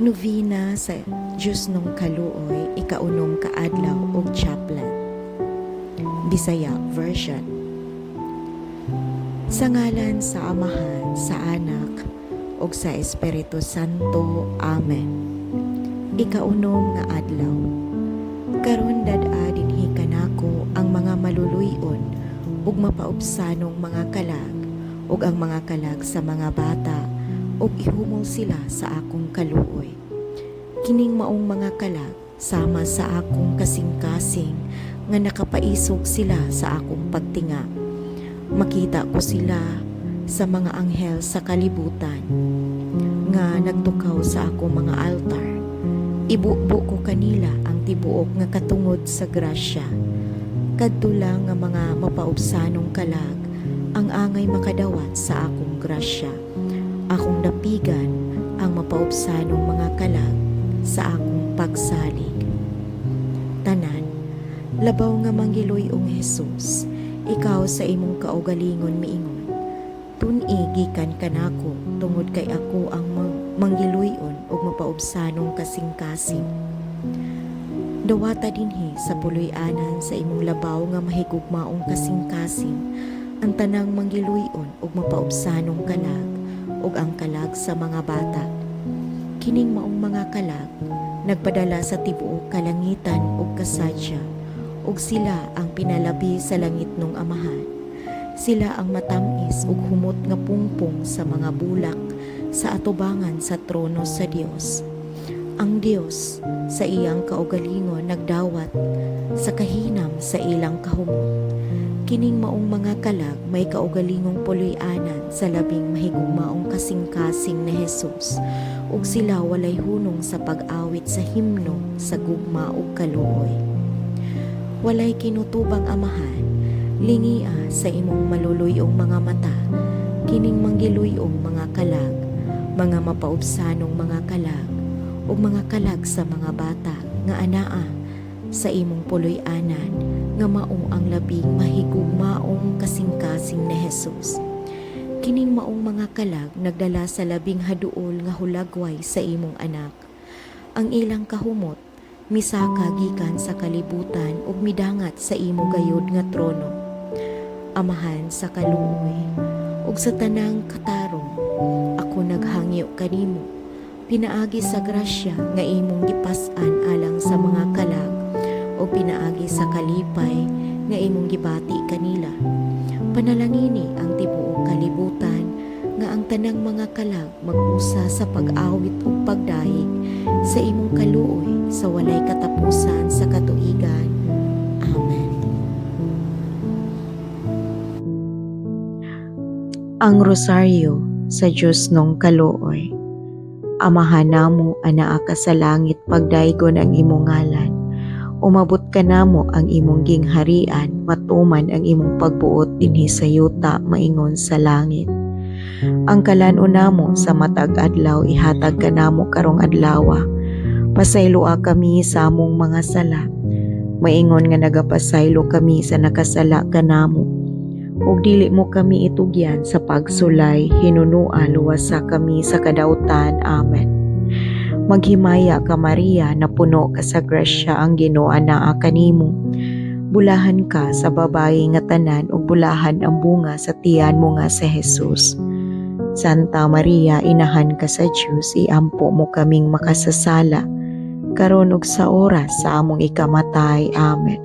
Novena sa Diosnong Kaluoy, ikaunom ka adlaw ug chaplet. Bisaya version. Sa ngalan sa Amahan, sa Anak, ug sa Espiritu Santo. Amen. Ikaunom nga adlaw. Karon dad-a dinhi kanako ang mga maluluy-on ug mapaubsanong mga kalag ug ang mga kalag sa mga bata ug ihumol sila sa akong kaluoy. Kining maong mga kalag sama sa akong kasing-kasing nga nakapaisog sila sa akong pagtinga. Makita ko sila sa mga anghel sa kalibutan nga nagtukaw sa akong mga altar. Ibubo ko kanila ang tibuok nga katungod sa grasya. Kadto lang nga mga mapaubsanong kalag ang angay makadawat sa akong grasya. Akong dapigan ang mapaubsanong mga kalag sa akong pagsalig. Tanan, labaw nga manggiluy-ong Jesus, ikaw sa imong kaugalingon miingon, "Tun-i gikan kanako tungod kay ako ang manggiluy-on ug mapaubsanong kasing-kasing." Dawata dinhi sa puloy-anan sa imong labaw nga mahigugmaong kasing-kasing ang tanang manggiluy-on ug mapaubsanong kalag ug ang kalag sa mga bata. Kining maong mga kalag nagpadala sa tibuok kalangitan ug kasadya ug sila ang pinalabi sa langitnong Amahan. Sila ang matamis ug humot nga pungpong sa mga bulak sa atubangan sa trono sa Dios. Ang Dios sa iyang kaugalingon nagdawat sa kahinam sa ilang kahumot. Kining maong mga kalag may kaugalingong puloy-anan sa labing mahigugmaong kasing-kasing ni Jesus ug sila walay hunong sa pag-awit sa himno sa gugma ug kaluoy. Walay kinutubang Amahan, lingia sa imong maluluyong mga mata kining manggiluyong mga kalag, mga mapaubsanong mga kalag ug mga kalag sa mga bata nga anaa sa imong puloy-anan nga mao ang labing mahigugmaong kasing-kasing ni Jesus. Kining maong mga kalag nagdala sa labing haduol nga hulagway sa imong anak. Ang ilang kahumot misaka gikan sa kalibutan ug midangat sa imo gayod nga trono. Amahan sa kaluoy ug sa tanang katarong, ako naghangyo kanimo pinaagi sa grasya nga imong gipas-an alang sa mga kalag o pinaagi sa kalipay nga imong gibati kanila. Panalangini ang tibuok kalibutan nga ang tanang mga kalag mag-usa sa pag-awit ug pagdayeg sa imong kaluoy sa walay katapusan sa katuigan. Amen. Ang Rosaryo sa Diosnong Kaluoy. Amahan namo, anaa ka sa langit, pagdaygon ang imong ngalan. Umabot kanamo ang imong gingharian, matuman ang imong pagbuot dinhi sa yuta maingon sa langit. Ang kalan-on namo sa matag adlaw ihatag kanamo karong adlawa. Pasayloa kami sa among mga sala, maingon nga nagapasaylo kami sa nakasala kanamo. Ug dili mo kami itugyan sa pagsulay, hinunua luwasa kami sa kadautan. Amen. Maghimaya ka, Maria, napuno ka sa grasya, ang Ginoo anaa kanimo. Bulahan ka sa babayi nga tanan ug bulahan ang bunga sa tiyan mo nga si Jesus. Santa Maria, inahan ka sa Dios, iampo mo kaming makasasala karon ug sa oras sa among ikamatay. Amen.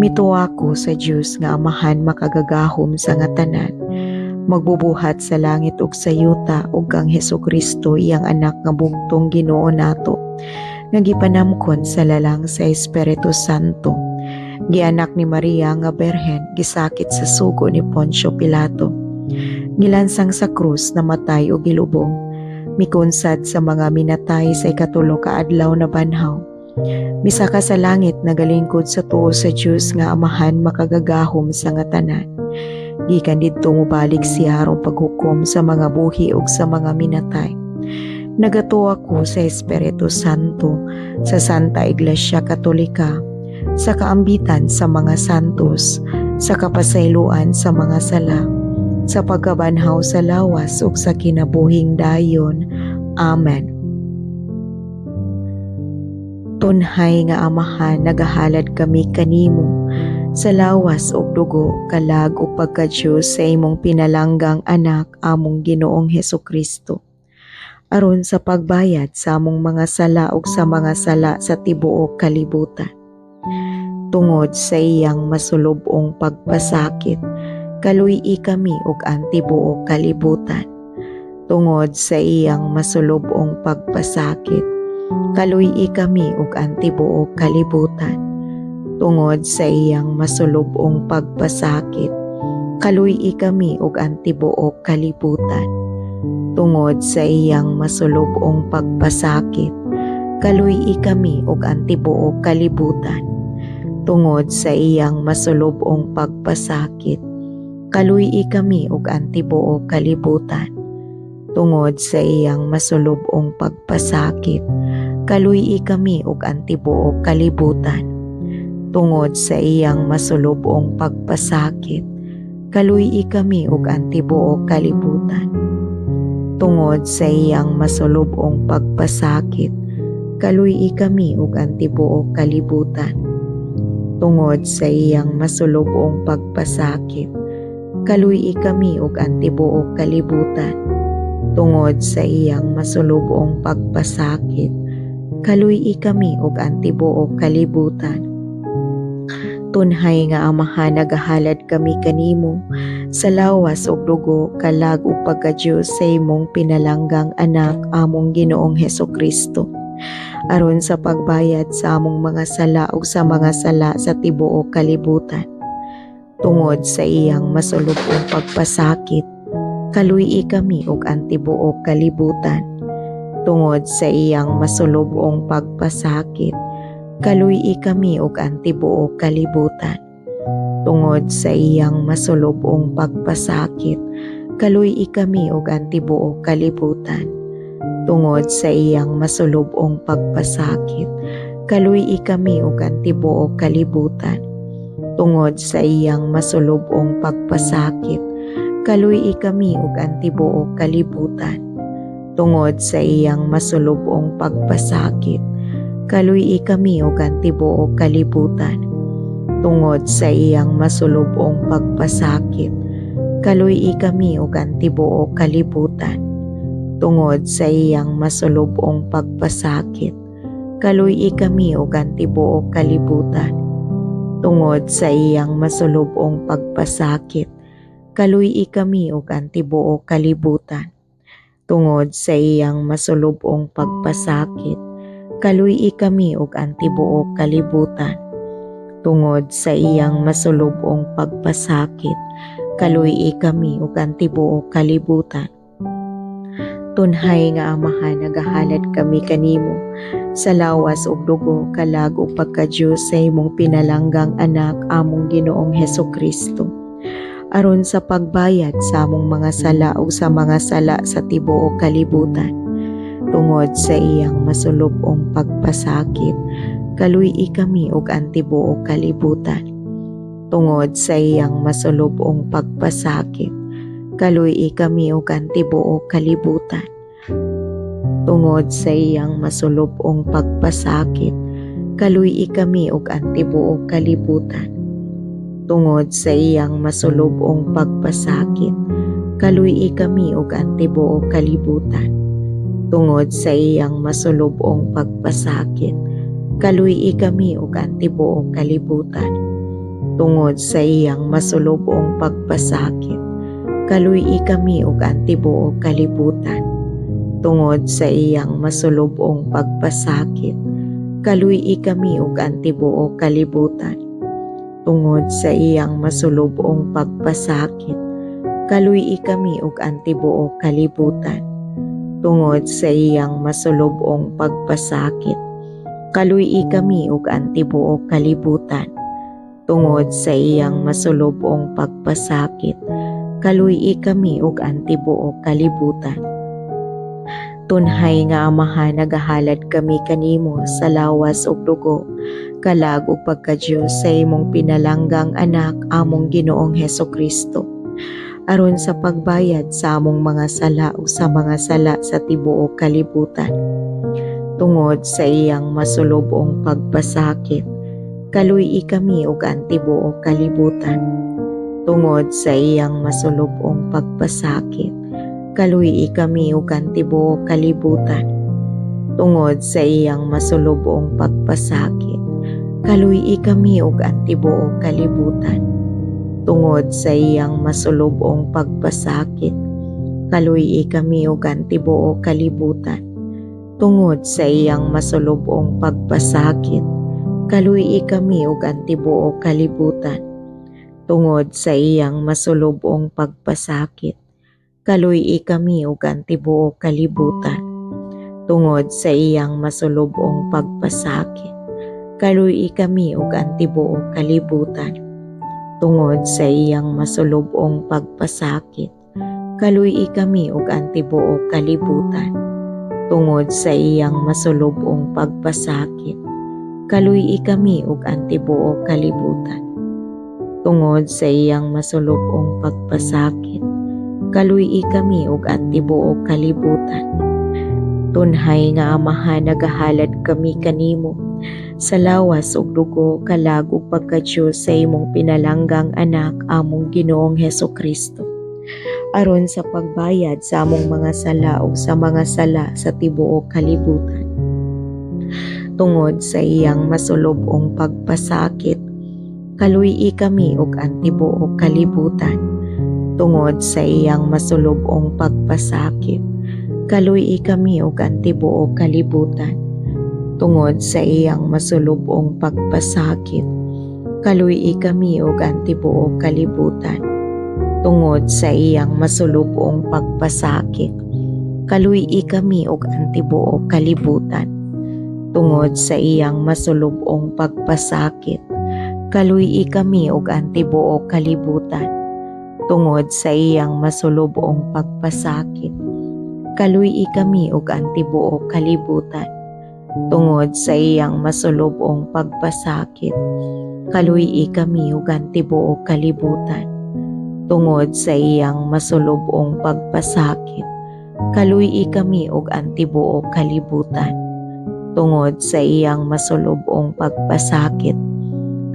Mituo ako sa Dios nga Amahan makagagahom sa nga tanan, magbubuhat sa langit ug sa yuta, ug kang Hesukristo, iyang anak nga bugtong Ginoo nato, nga gipanamkon sa lalang sa Espiritu Santo, gianak ni Maria nga Berhen, gisakit sa sugo ni Poncio Pilato, gilansang sa krus, namatay ug gilubong, mikunsad sa mga minatay, sa ikatulo ka adlaw nabanhaw, misaka sa langit, nagalingkod sa tuo sa Dios nga Amahan makagagahom sa nga tanan. Gikan didto mobalik siya aron paghukom sa mga buhi ug sa mga minatay. Nagatuo ako sa Espiritu Santo, sa Santa Iglesia Katolika, sa kaambitan sa mga santos, sa kapasayloan sa mga sala, sa pagkabanhaw sa lawas ug sa kinabuhing dayon. Amen. Tunhay nga Amahan, nagahalad kami kanimo sa lawas ug dugo, kalag ug pagka-Dios sa imong pinalanggang Anak, among Ginoong Heso Kristo, aron sa pagbayad sa among mga sala ug sa mga sala sa tibuok kalibutan. Tungod sa iyang masulub-ong pagpasakit, kaluy-i kami ug ang tibuok kalibutan. Tungod sa iyang masulub-ong pagpasakit, kaluy-i kami ug ang tibuok kalibutan. Tungod sa iyang masulub-ong pagpasakit, kaluy-i kami ug ang tibuok kalibutan. Tungod sa iyang masulub-ong pagpasakit, kaluy-i kami ug ang tibuok kalibutan. Tungod sa iyang masulub-ong pagpasakit, kaluy-i kami ug ang tibuok kalibutan. Tungod sa iyang masulub-ong pagpasakit, kaluy-i kami ug ang tibuok kalibutan. Tungod sa iyang masulub-ong pagpasakit, kaluy-i kami ug ang tibuok kalibutan. Tungod sa iyang masulub-ong pagpasakit, kaluy-i kami ug ang tibuok kalibutan. Tungod sa iyang masulub-ong pagpasakit, kaluy-i kami ug ang tibuok kalibutan. Tungod sa iyang masulub-ong pagpasakit, kaluy-i kami ug ang tibuok kalibutan. Tunhay nga Amahan, nagahalad kami kanimo sa lawas ug dugo, kalag ug pagka-Dios sa imong pinalanggang Anak, among Ginoong Heso Kristo, aron sa pagbayad sa among mga sala ug sa mga sala sa tibuok kalibutan. Tungod sa iyang masulub-ong pagpasakit, kaluy-i kami ug ang tibuok kalibutan. Tungod sa iyang masulub-ong pagpasakit, kaluy-i kami ug ang tibuok kalibutan. Tungod sa iyang masulub-ong pagpasakit, kaluy-i kami ug ang tibuok kalibutan. Tungod sa iyang masulub-ong pagpasakit, kaluy-i kami ug ang tibuok kalibutan. Tungod sa iyang masulub-ong pagpasakit, kaluy-i kami ug ang tibuok kalibutan. Tungod sa iyang masulub-ong pagpasakit, kaluy-i kami ug ang tibuok kalibutan. Tungod sa iyang masulub-ong pagpasakit, kaluy-i kami ug ang tibuok kalibutan. Tungod sa iyang masulub-ong pagpasakit, kaluy-i kami ug ang tibuok kalibutan. Tungod sa iyang masulub-ong pagpasakit, kaluy-i kami ug ang tibuok kalibutan. Tungod sa iyang masulub-ong pagpasakit, kaluy-i kami ug ang tibuok kalibutan. Tungod sa iyang masulub-ong pagpasakit, kaluy-i kami ug ang tibuok kalibutan. Tunhay nga Amahan, nagahalad kami kanimo sa lawas ug dugo, kalag ug pagka-Dios sa imong pinalanggang Anak, among Ginoong Heso Kristo, aron sa pagbayad sa among mga sala ug sa mga sala sa tibuok kalibutan. Tungod sa iyang masulub-ong pagpasakit, kaluy-i kami ug ang tibuok kalibutan. Tungod sa iyang masulub-ong pagpasakit, kaluy-i kami ug ang tibuok kalibutan. Tungod sa iyang masulub-ong pagpasakit, kaluy-i kami ug ang tibuok kalibutan. Tungod sa iyang masulub-ong pagpasakit, kaluy-i kami ug ang tibuok kalibutan. Tungod sa iyang masulub-ong pagpasakit, kaluy-i kami ug ang tibuok kalibutan. Tungod sa iyang masulub-ong pagpasakit, kaluy-i kami ug ang tibuok kalibutan. Tungod sa iyang masulub-ong pagpasakit, kaluy-i kami ug ang tibuok kalibutan. Tungod sa iyang masulub-ong pagpasakit, kaluy-i kami ug ang tibuok kalibutan. Tungod sa iyang masulub-ong pagpasakit, kaluy-i kami ug ang tibuok kalibutan. Tungod sa iyang masulub-ong pagpasakit, kaluy-i kami ug ang tibuok kalibutan. Tunhay nga Amahan, nagahalad kami kanimo sa lawas ug dugo, kalag ug pagka-Dios sa imong pinalanggang Anak, among Ginoong Heso Kristo, aron sa pagbayad sa among mga sala ug sa mga sala sa tibuok kalibutan. Tungod sa iyang masulub-ong pagpasakit, kaluy-i kami ug ang tibuok kalibutan. Tungod sa iyang masulub-ong pagpasakit, kaluy-i kami ug ang tibuok kalibutan. Tungod sa iyang masulub-ong pagpasakit, kaluy-i kami ug ang tibuok kalibutan. Tungod sa iyang masulub-ong pagpasakit, kaluy-i kami ug ang tibuok kalibutan. Tungod sa iyang masulub-ong pagpasakit, kaluy-i kami ug ang tibuok kalibutan. Tungod sa iyang masulub-ong pagpasakit, kaluy-i kami ug ang tibuok kalibutan. Tungod sa iyang masulub-ong pagpasakit, kaluy-i kami ug ang tibuok kalibutan. Tungod sa iyang masulub-ong pagpasakit, kaluy-i kami ug ang tibuok kalibutan. Tungod sa iyang masulub-ong pagpasakit, kaluy-i kami ug ang tibuok kalibutan. Tungod sa iyang masulub-ong pagpasakit, kaluy-i kami ug ang tibuok kalibutan. Tunhay nga Amahan, nagahalad kami kanimo sa lawas ug dugo, kalag ug pagka-Diyos sa imong pinalanggang Anak, among Ginoong Heso Kristo, aron sa pagbayad sa among mga sala ug sa mga sala sa tibuok kalibutan. Tungod sa iyang masulub-ong pagpasakit, kaluy-i kami ug ang tibuok kalibutan. Tungod sa iyang masulub-ong pagpasakit, kaluy-i kami ug ang tibuok kalibutan. Tungod sa iyang masulub-ong pagpasakit, kaluy-i kami ug ang tibuok kalibutan. Tungod sa iyang masulub-ong pagpasakit, kaluy-i kami ug ang tibuok kalibutan. Tungod sa iyang masulub-ong pagpasakit, kaluy-i kami ug ang tibuok kalibutan. Tungod sa iyang masulub-ong pagpasakit, kaluy-i kami ug ang tibuok kalibutan. Tungod sa iyang masulub-ong pagpasakit, kaluy-i kami ug ang tibuok kalibutan. Tungod sa iyang masulub-ong pagpasakit, kaluy-i kami ug ang tibuok kalibutan. Tungod sa iyang masulub-ong pagpasakit,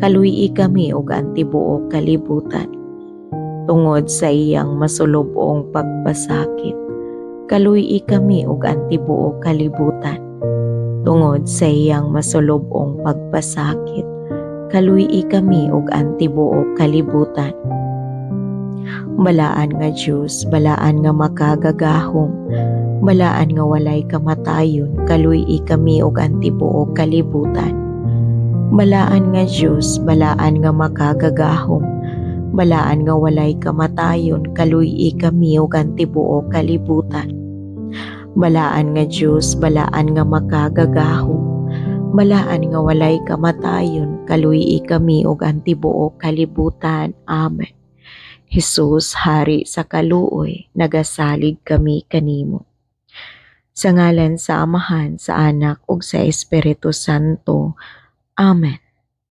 kaluy-i kami ug ang tibuok kalibutan. Tungod sa iyang masulub-ong pagpasakit, kaluy-i kami ug ang tibuok kalibutan. Tungod sa iyang masulub-ong pagpasakit, kaluy-i kami ug ang tibuok kalibutan. Balaan nga Dios, balaan nga makagagahom, balaan nga walay kamatayon, kaluy-i kami ug ang tibuok kalibutan. Balaan nga Dios, balaan nga makagagahom, balaan nga walay kamatayon, kaluy-i kami ug ang tibuok kalibutan. Balaan nga Dios, balaan nga makagagahom, balaan nga walay kamatayon, kaluy-i kami ug ang tibuok kalibutan. Amen. Jesus, Hari sa kaluoy, nagasalig kami kanimo. Sa ngalan sa Amahan, sa Anak ug sa Espiritu Santo. Amen.